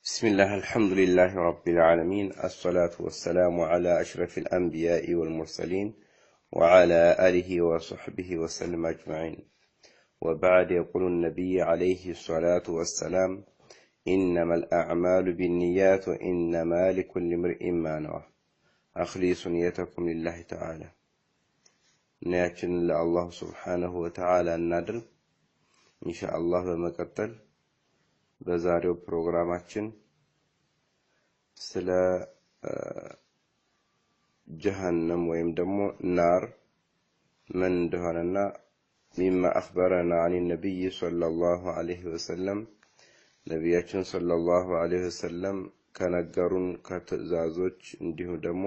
بسم الله الحمد لله رب العالمين الصلاة والسلام على أشرف الأنبياء والمرسلين وعلى آله وصحبه وسلم أجمعين وبعد. يقول النبي عليه الصلاة والسلام: إنما الأعمال بالنيات وإنما لكل امرئ ما نوى أخلصوا نيتكم لله تعالى። ንያችንን ለአላሁ ስብሓነሁ ወተዓላ እናድርግ። ኢንሻአላህ በመቀጠል በዛሬው ፕሮግራማችን ስለ ጀሀነም ወይም ደግሞ ናር ምን እንደሆነና ሚማ አኽበረና አን ነቢይ ሰለላሁ ዐለይሂ ወሰለም፣ ነቢያችን ሰለላሁ ዐለይሂ ወሰለም ከነገሩን ከትዕዛዞች እንዲሁም ደግሞ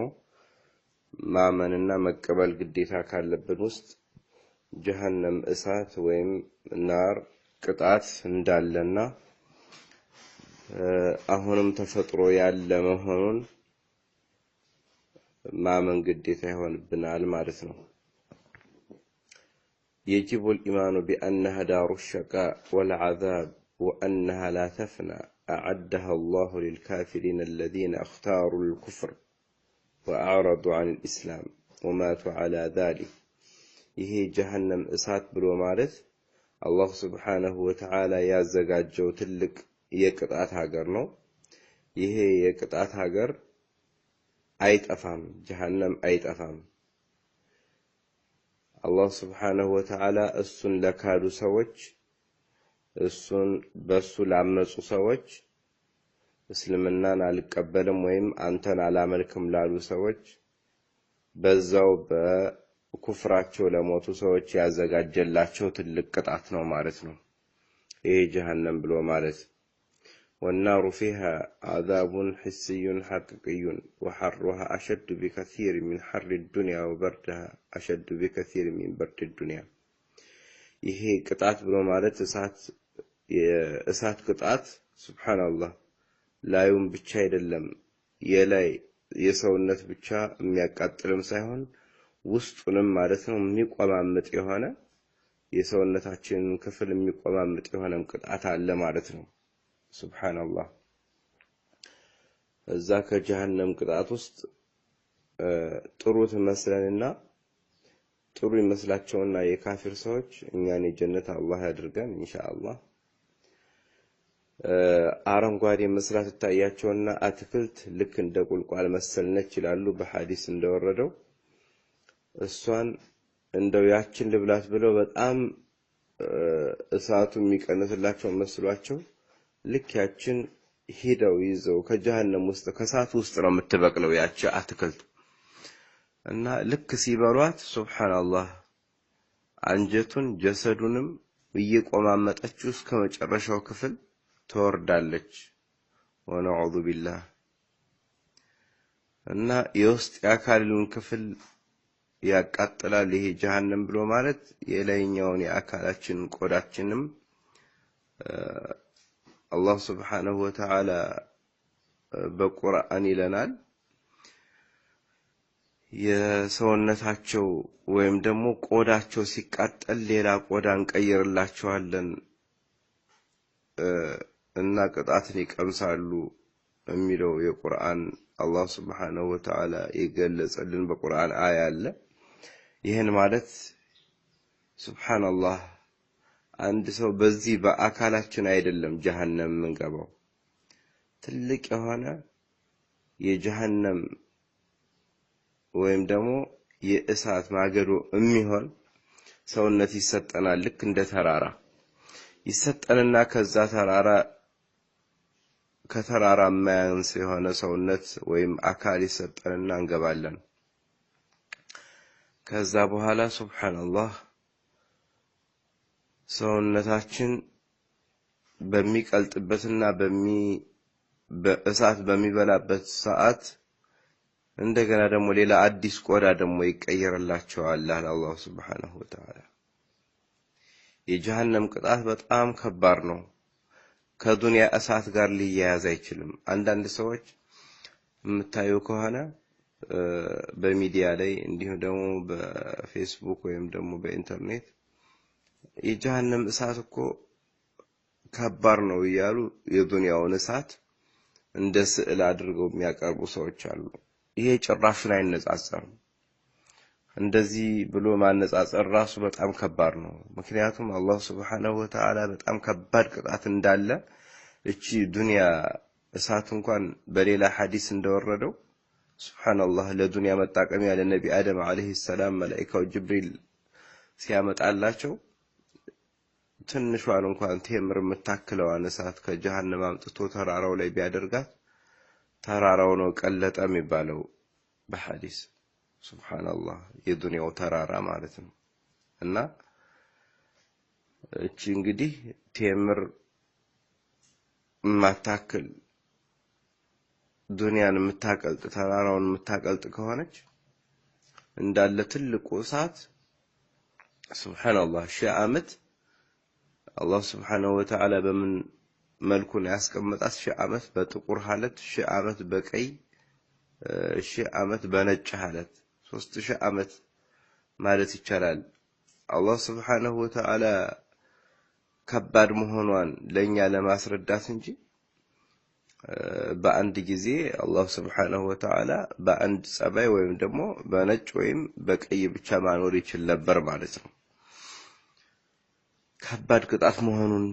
ማመንና መቀበል ግዴታ ካለብን ውስጥ ጀሀነም እሳት ወይም ናር ቅጣት እንዳለና አሁንም ተፈጥሮ ያለ መሆኑን ማመን ግዴታ ይሆንብናል ማለት ነው። يجب الإيمان بأنها دار الشقاء والعذاب وأنها لا تفنى، أعدها الله للكافرين الذين اختاروا الكفر وأعرضوا عن الإسلام وماتوا على ذلك። ይሄ ጀሀነም እሳት ብሎ ማለት አላህ ስብሓነሁ ወተዓላ ያዘጋጀው ትልቅ የቅጣት ሀገር ነው። ይሄ የቅጣት ሀገር አይጠፋም፣ ጀሀነም አይጠፋም። አላህ ስብሓነሁ ወተዓላ እሱን ለካዱ ሰዎች፣ እሱን በሱ ላመፁ ሰዎች፣ እስልምናን አልቀበልም ወይም አንተን አላመልክም ላሉ ሰዎች፣ በዛው በኩፍራቸው ለሞቱ ሰዎች ያዘጋጀላቸው ትልቅ ቅጣት ነው ማለት ነው። ይሄ ጀሀነም ብሎ ማለት والنار فيها عذاب حسي حقيقي، وحرها أشد بكثير من حر الدنيا وبردها أشد بكثير من برد الدنيا። ይሄ ቅጣት ብሎ ማለት እሳት፣ የእሳት ቅጣት ሱብሃንአላህ ላዩም ብቻ አይደለም፣ የላይ የሰውነት ብቻ የሚያቃጥልም ሳይሆን ውስጡንም ማለት ነው፣ የሚቆማምጥ የሆነ የሰውነታችንን ክፍል የሚቆማምጥ የሆነም ቅጣት አለ ማለት ነው። ሱብሃንአላህ እዛ ከጀሀነም ቅጣት ውስጥ ጥሩ ትመስለንና ጥሩ ይመስላቸውና የካፊር ሰዎች፣ እኛን የጀነት አላህ ያድርገን ኢንሻአላህ፣ አረንጓዴ መስላ ትታያቸውና አትክልት ልክ እንደ ቁልቋል መሰል ነች ይላሉ በሐዲስ እንደወረደው። እሷን እንደው ያችን ልብላት ብለው በጣም እሳቱ የሚቀንስላቸው መስሏቸው ልክ ያችን ሄደው ይዘው ከጀሀነም ውስጥ ከእሳቱ ውስጥ ነው የምትበቅለው ያቺ አትክልት፣ እና ልክ ሲበሏት ሱብሃንአላህ አንጀቱን ጀሰዱንም እየቆማመጠችው እስከ መጨረሻው ክፍል ትወርዳለች። ወነዑዙ ቢላህ። እና የውስጥ የአካሉን ክፍል ያቃጥላል። ይሄ ጀሀነም ብሎ ማለት የላይኛውን የአካላችንን ቆዳችንም አላህ ስብሓነሁ ወተዓላ በቁርአን ይለናል፣ የሰውነታቸው ወይም ደግሞ ቆዳቸው ሲቃጠል ሌላ ቆዳ እንቀይርላቸዋለን እና ቅጣትን ይቀምሳሉ የሚለው የቁርአን አላህ ስብሓነሁ ወተዓላ የገለጸልን በቁርአን አያ አለ። ይህን ማለት ሱብሃንአላህ አንድ ሰው በዚህ በአካላችን አይደለም ጀሀነም የምንገባው። ትልቅ የሆነ የጀሀነም ወይም ደግሞ የእሳት ማገዶ የሚሆን ሰውነት ይሰጠናል። ልክ እንደ ተራራ ይሰጠንና ከዛ ተራራ ከተራራ የማያንስ የሆነ ሰውነት ወይም አካል ይሰጠንና እንገባለን። ከዛ በኋላ ሱብሃንአላህ ሰውነታችን በሚቀልጥበትና በእሳት በሚበላበት ሰዓት እንደገና ደግሞ ሌላ አዲስ ቆዳ ደግሞ ይቀየርላቸዋል አለ አላህ ሱብሓነሁ ወተዓላ። የጀሀነም ቅጣት በጣም ከባድ ነው። ከዱንያ እሳት ጋር ሊያያዝ አይችልም። አንዳንድ ሰዎች የምታዩ ከሆነ በሚዲያ ላይ እንዲሁም ደግሞ በፌስቡክ ወይም ደግሞ በኢንተርኔት የጀሀነም እሳት እኮ ከባድ ነው እያሉ የዱንያውን እሳት እንደ ስዕል አድርገው የሚያቀርቡ ሰዎች አሉ። ይሄ ጭራሹን አይነጻጸርም። እንደዚህ ብሎ ማነጻጸር ራሱ በጣም ከባድ ነው። ምክንያቱም አላህ ሱብሓነሁ ወተዓላ በጣም ከባድ ቅጣት እንዳለ እቺ ዱንያ እሳት እንኳን በሌላ ሐዲስ እንደወረደው ሱብሓነላህ ለዱንያ መጣቀሚያ ለነቢ አደም ዓለይሂ ሰላም መላኢካው ጅብሪል ሲያመጣላቸው ትንሿን እንኳን ቴምር የምታክለዋን እሳት ከጀሃነም አምጥቶ ተራራው ላይ ቢያደርጋት ተራራው ነው ቀለጠ የሚባለው በሐዲስ። ሱብሓነላህ የዱንያው ተራራ ማለት ነው። እና እቺ እንግዲህ ቴምር የማታክል ዱንያን የምታቀልጥ ተራራውን የምታቀልጥ ከሆነች እንዳለ ትልቁ እሳት ሱብሓነላህ 1000 ዓመት አላህ ሱብሓነሁ ወተዓላ በምን መልኩ ነው ያስቀመጣት? 1000 ዓመት በጥቁር ሐለት፣ 1000 ዓመት በቀይ፣ 1000 ዓመት በነጭ ሐለት፣ 3000 ዓመት ማለት ይቻላል። አላህ ሱብሓነሁ ወተዓላ ከባድ መሆኗን ለኛ ለማስረዳት እንጂ በአንድ ጊዜ አላህ ሱብሓነሁ ወተዓላ በአንድ ጸባይ ወይም ደግሞ በነጭ ወይም በቀይ ብቻ ማኖር ይችል ነበር ማለት ነው። ከባድ ቅጣት መሆኑን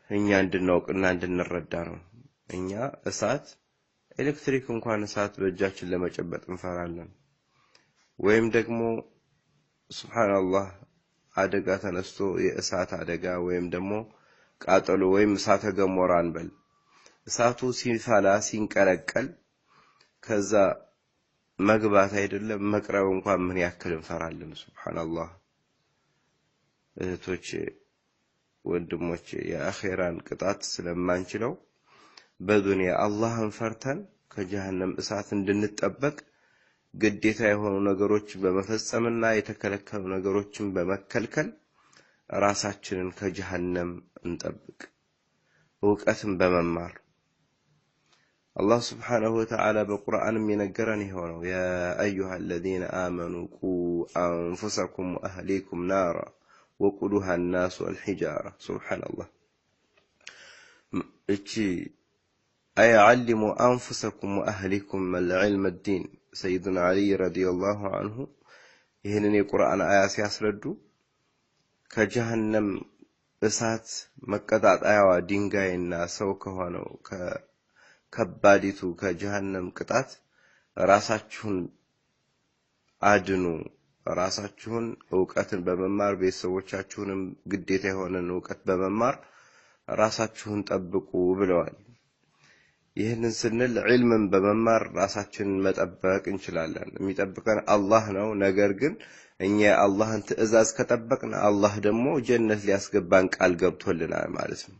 እኛ እንድናውቅና እንድንረዳ ነው። እኛ እሳት ኤሌክትሪክ እንኳን እሳት በእጃችን ለመጨበጥ እንፈራለን። ወይም ደግሞ ሱብሓነላህ አደጋ ተነስቶ የእሳት አደጋ ወይም ደግሞ ቃጠሎ ወይም እሳተ ገሞራ እንበል እሳቱ ሲፈላ ሲንቀለቀል ከዛ መግባት አይደለም መቅረብ እንኳን ምን ያክል እንፈራለን። ሱብሓነላህ እህቶቼ ወንድሞቼ፣ የአኼራን ቅጣት ስለማንችለው በዱንያ አላህን ፈርተን ከጀሃነም እሳት እንድንጠበቅ ግዴታ የሆኑ ነገሮችን በመፈጸምና የተከለከሉ ነገሮችን በመከልከል ራሳችንን ከጀሃነም እንጠብቅ። እውቀትን በመማር አላህ ሱብሓነሁ ወተዓላ በቁርአንም የነገረን ይኸው ነው። ያ አዩሃ አለዚነ አመኑ ቁ አንፉሰኩም ወአህሊኩም ናራ ወቁዱሃ ናስ ወልሒጃራ። ሱብሓነላህ እቺ አይ ዓሊሙ አንፉሰኩም ወአህሊኩም አልዕልመ ዲን። ሰይዱና ዓሊ ረዲየላሁ አንሁ ይህንን የቁርአን አያ ሲያስረዱ ከጀሃነም እሳት መቀጣጣያዋ ድንጋይና ሰው ከሆነው ከባዲቱ ከጀሃነም ቅጣት ራሳችሁን አድኑ፣ ራሳችሁን እውቀትን በመማር ቤተሰቦቻችሁንም ግዴታ የሆነን እውቀት በመማር ራሳችሁን ጠብቁ ብለዋል። ይህንን ስንል ዒልምን በመማር ራሳችንን መጠበቅ እንችላለን። የሚጠብቀን አላህ ነው። ነገር ግን እኛ የአላህን ትዕዛዝ ከጠበቅን አላህ ደግሞ ጀነት ሊያስገባን ቃል ገብቶልናል ማለት ነው።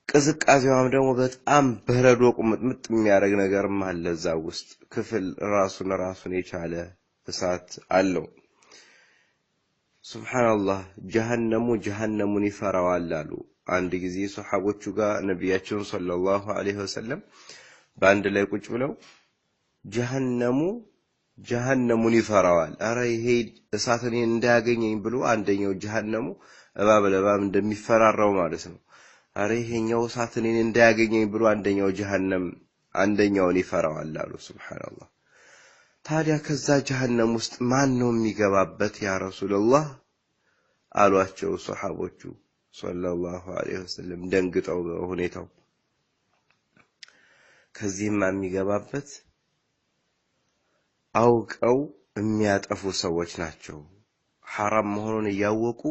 ቅዝቃዜዋም ደግሞ በጣም በረዶ ቁምጥምጥ የሚያደርግ ነገርም አለ እዛ ውስጥ ክፍል ራሱን የቻለ እሳት አለው። ሱብሓነላህ ጀሃነሙ ጀሃነሙን ይፈራዋል አሉ። አንድ ጊዜ ሶሐቦቹ ጋር ነቢያችን ሰለላሁ ዐለይሂ ወሰለም በአንድ ላይ ቁጭ ብለው ጀሃነሙ ጀሃነሙን ይፈራዋል፣ አረ ይሄ እሳት እኔን እንዳያገኘኝ ብሎ አንደኛው ጀሃነሙ እባብ ለእባብ እንደሚፈራራው ማለት ነው። አረ ይሄኛው እሳት እኔን እንዳያገኘኝ ብሎ አንደኛው ጀሃነም አንደኛውን ይፈራዋል አሉ። ሱብሓነላህ ታዲያ ከዛ ጀሃነም ውስጥ ማን ነው የሚገባበት ያ ረሱላህ አሏቸው ሶሐቦቹ ሰለላሁ ዐለይሂ ወሰለም ደንግጠው በሁኔታው። ከዚህማ የሚገባበት አውቀው የሚያጠፉ ሰዎች ናቸው። ሐራም መሆኑን እያወቁ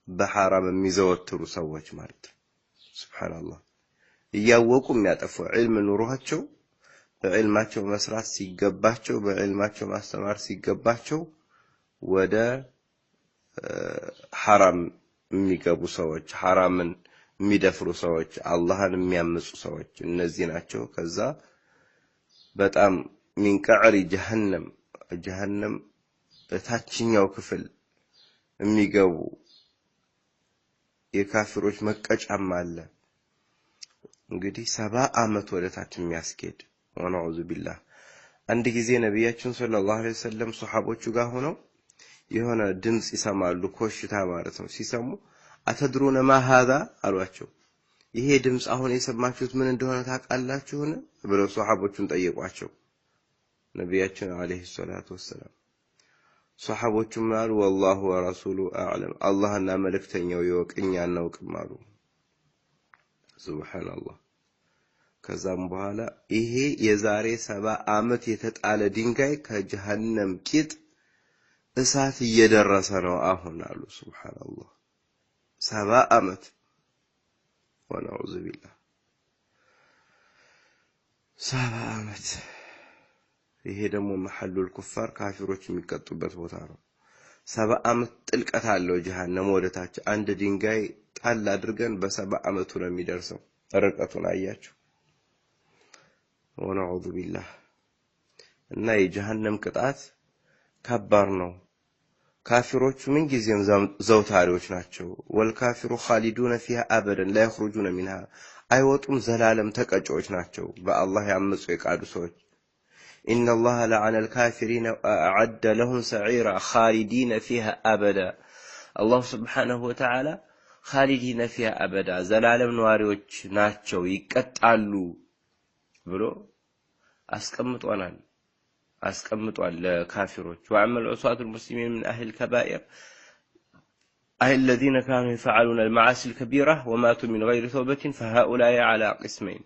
በሐራም የሚዘወትሩ ሰዎች ማለት ነው። ሱብሓነላህ እያወቁ የሚያጠፉ ዒልም ኑሯቸው በዒልማቸው መስራት ሲገባቸው፣ በዒልማቸው ማስተማር ሲገባቸው ወደ ሐራም የሚገቡ ሰዎች፣ ሐራምን የሚደፍሩ ሰዎች፣ አላህን የሚያምፁ ሰዎች እነዚህ ናቸው። ከዛ በጣም ሚን ቀዕሪ ጀሀነም ጀሀነም ታችኛው ክፍል የሚገቡ የካፊሮች መቀጫም አለ። እንግዲህ 70 ዓመት ወደ ታች የሚያስኬድ ወነዑዙ ቢላህ። አንድ ጊዜ ነቢያችን ሰለላሁ ዐለይሂ ወሰለም ሶሐቦቹ ጋር ሆነው የሆነ ድምፅ ይሰማሉ፣ ኮሽታ ማለት ነው። ሲሰሙ አተድሩነ ማ ሃዛ አሏቸው። ይሄ ድምጽ አሁን የሰማችሁት ምን እንደሆነ ታውቃላችሁን ብለው ሷሃቦቹን ጠየቋቸው ነብያችን አለይሂ ሰላቱ ወሰለም። ሷሃቦቹም አሉ ወላሁ ወረሱሉ አዕለም፣ አላህና መልእክተኛው ይወቅ እኛ አናውቅም አሉ። ሱብሃንአላህ። ከዛም በኋላ ይሄ የዛሬ 70 ዓመት የተጣለ ድንጋይ ከጀሃነም ቂጥ እሳት እየደረሰ ነው አሁን አሉ። ሱብሃንአላህ 70 ዓመት ወነዑዙ ቢላህ 70 ዓመት። ይሄ ደግሞ መሐሉል ኩፋር ካፊሮች የሚቀጡበት ቦታ ነው። 70 ዓመት ጥልቀት አለው ጀሃነም ወደታች። አንድ ድንጋይ ጣል አድርገን በ70 ዓመቱ ነው የሚደርሰው። ርቀቱን አያችሁ። ወነዑዙ ቢላህ። እና የጀሃነም ቅጣት ከባድ ነው። ካፊሮቹ ምን ጊዜም ዘውታሪዎች ናቸው። ወልካፊሩ ኻሊዱነ ፊሃ አበደን ላ የኽሩጁነ ሚንሃ፣ አይወጡም ዘላለም ተቀጪዎች ናቸው በአላህ ያመፁ የካዱ ሰዎች። ኢነላሃ ለዐነ አልካፊሪነ ወአዐደ ለሁም ሰዒራ ኻሊዲነ ፊሃ አበዳ። አላሁ ስብሓነሁ ወተዓላ ኻሊዲነ ፊሃ አበዳ ዘላለም ነዋሪዎች ናቸው ይቀጣሉ ብሎ አስቀምጧል ለካፊሮች። ወአመል ዑሳቱል ሙስሊሚን ምን አህሊል ከባኢር አይ الذين كانوا يفعلون المعاصي الكبيرة وماتوا من غير توبة فهؤلاء على قسمين።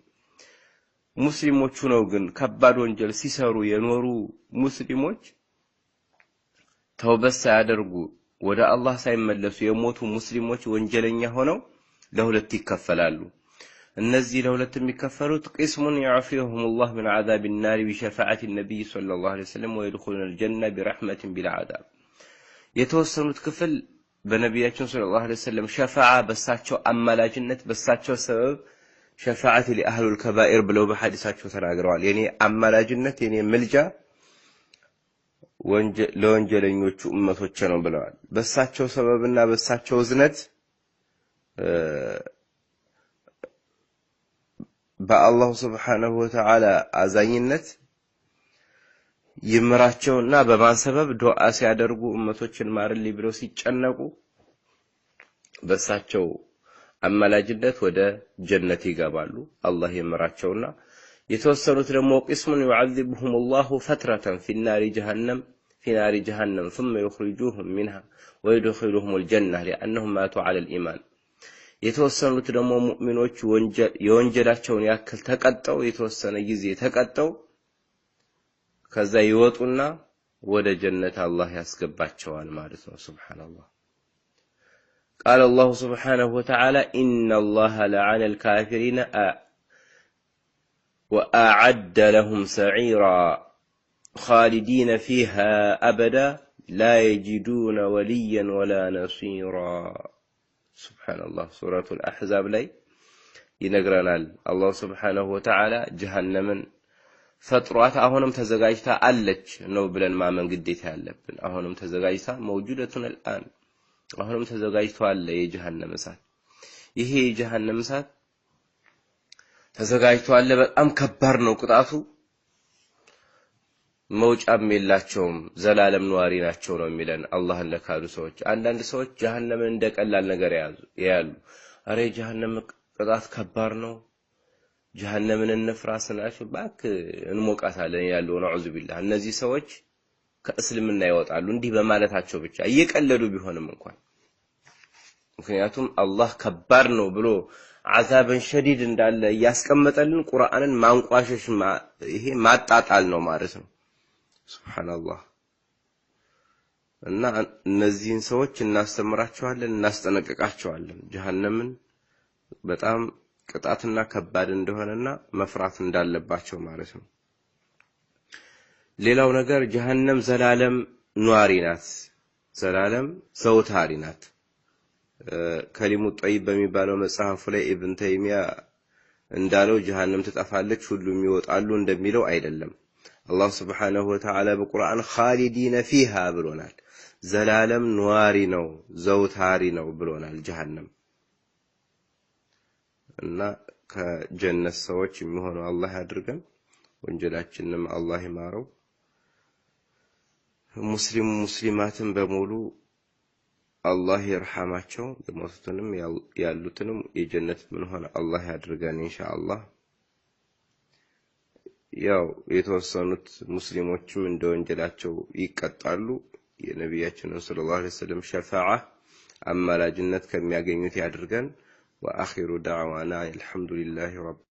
ሙስሊሞቹ ነው ግን ከባድ ወንጀል ሲሰሩ የኖሩ ሙስሊሞች ተውበት ሳያደርጉ ወደ አላህ ሳይመለሱ የሞቱ ሙስሊሞች ወንጀለኛ ሆነው ለሁለት ይከፈላሉ። እነዚህ ለሁለት የሚከፈሉት قسم يعفيهم الله من عذاب النار بشفاعة النبي صلى الله عليه وسلم ويدخلون الجنة برحمة بلا عذاب። የተወሰኑት ክፍል በነቢያችን صلى الله عليه وسلم ሸፋዓ በሳቸው አማላጅነት በሳቸው ሰበብ شفاعتي لأهل الكبائر ብለው በሐዲሳቸው ተናግረዋል። የኔ አማላጅነት የኔ ምልጃ ለወንጀለኞቹ እመቶቼ ነው ብለዋል። በሳቸው ሰበብና በሳቸው እዝነት በአላሁ ስብሓነሁ ወተዓላ አዛኝነት ይምራቸውና በማን ሰበብ ዱዓ ሲያደርጉ እመቶችን ማርልኝ ብለው ሲጨነቁ በሳቸው አማላጅነት ወደ ጀነት ይገባሉ አላህ ይምራቸውና። የተወሰኑት ደግሞ قسم يعذبهم الله فترة في نار جهنم في نار جهنم ثم يخرجوهم منها ويدخلهم الجنة لأنهم ماتوا على الإيمان። የተወሰኑት ደግሞ ሙእሚኖች የወንጀላቸውን ያክል ተቀጠው የተወሰነ ጊዜ ተቀጠው ከዛ ይወጡና ወደ ጀነት አላህ ያስገባቸዋል ማለት ነው። ሱብሃንአላህ። قال الله سبحانه وتعالى إن الله لعن الكافرين وأعد لهم سعيرا خالدين فيها أبدا لا يجدون وليا ولا نصيرا። سبحان الله سورة الأحزاب ላይ ይነግረናል። አላህ سبحانه وتعالى ጀሃነምን ፈጥሯት አሁንም ተዘጋጅታ አለች ነው ብለን ማመን ግዴታ ያለብን። አሁንም ተዘጋጅታ መውጁደቱን الآن አሁንም ተዘጋጅቷል የጀሃነም እሳት። ይሄ የጀሃነም እሳት ተዘጋጅቷል። በጣም ከባድ ነው ቅጣቱ። መውጫም የላቸውም ዘላለም ነዋሪ ናቸው ነው የሚለን አላህን ለካዱ ሰዎች። አንዳንድ ሰዎች ጀሃነምን እንደቀላል ነገር ያያሉ። አረ የጀሃነም ቅጣት ከባድ ነው፣ ጀሃነምን እንፍራ ስናቸው እባክህ እንሞቃታለን ይላሉ። ነዑዙ ቢላህ። እነዚህ ሰዎች ከእስልምና ይወጣሉ እንዲህ በማለታቸው ብቻ እየቀለዱ ቢሆንም እንኳን። ምክንያቱም አላህ ከባድ ነው ብሎ عذابا شديد እንዳለ እያስቀመጠልን ቁርአንን ማንቋሸሽ ይሄ ማጣጣል ነው ማለት ነው። ሱብሃንአላህ። እና እነዚህን ሰዎች እናስተምራቸዋለን፣ እናስጠነቅቃቸዋለን ጀሃነምን በጣም ቅጣትና ከባድ እንደሆነና መፍራት እንዳለባቸው ማለት ነው። ሌላው ነገር ጀሃነም ዘላለም ኗሪ ናት፣ ዘላለም ዘውታሪ ናት። ከሊሙ ጠይብ በሚባለው መጽሐፉ ላይ ኢብን ተይሚያ እንዳለው ጀሃነም ትጠፋለች ሁሉም ይወጣሉ እንደሚለው አይደለም። አላህ ስብሓነሁ ወተዓላ በቁርአን ኻሊዲነ ፊሃ ብሎናል። ዘላለም ኗሪ ነው ዘውታሪ ነው ብሎናል ጀሃነም። እና ከጀነት ሰዎች የሚሆነው አላህ ያድርገን፣ ወንጀላችንንም አላህ ይማረው። ሙስሊሙ ሙስሊማትን በሙሉ አላህ ይርሐማቸው። የሞቱትንም ያሉትንም የጀነት ምን ሆነ አላህ ያድርገን ኢንሻአላህ። ያው የተወሰኑት ሙስሊሞችም እንደ ወንጀላቸው ይቀጣሉ። የነቢያችንን ሰለላሁ ዐለይሂ ወሰለም ሸፋዓ አማላጅነት ከሚያገኙት ያድርገን። ወአኺሩ ዳዕዋና አልሐምዱሊላሂ ረብ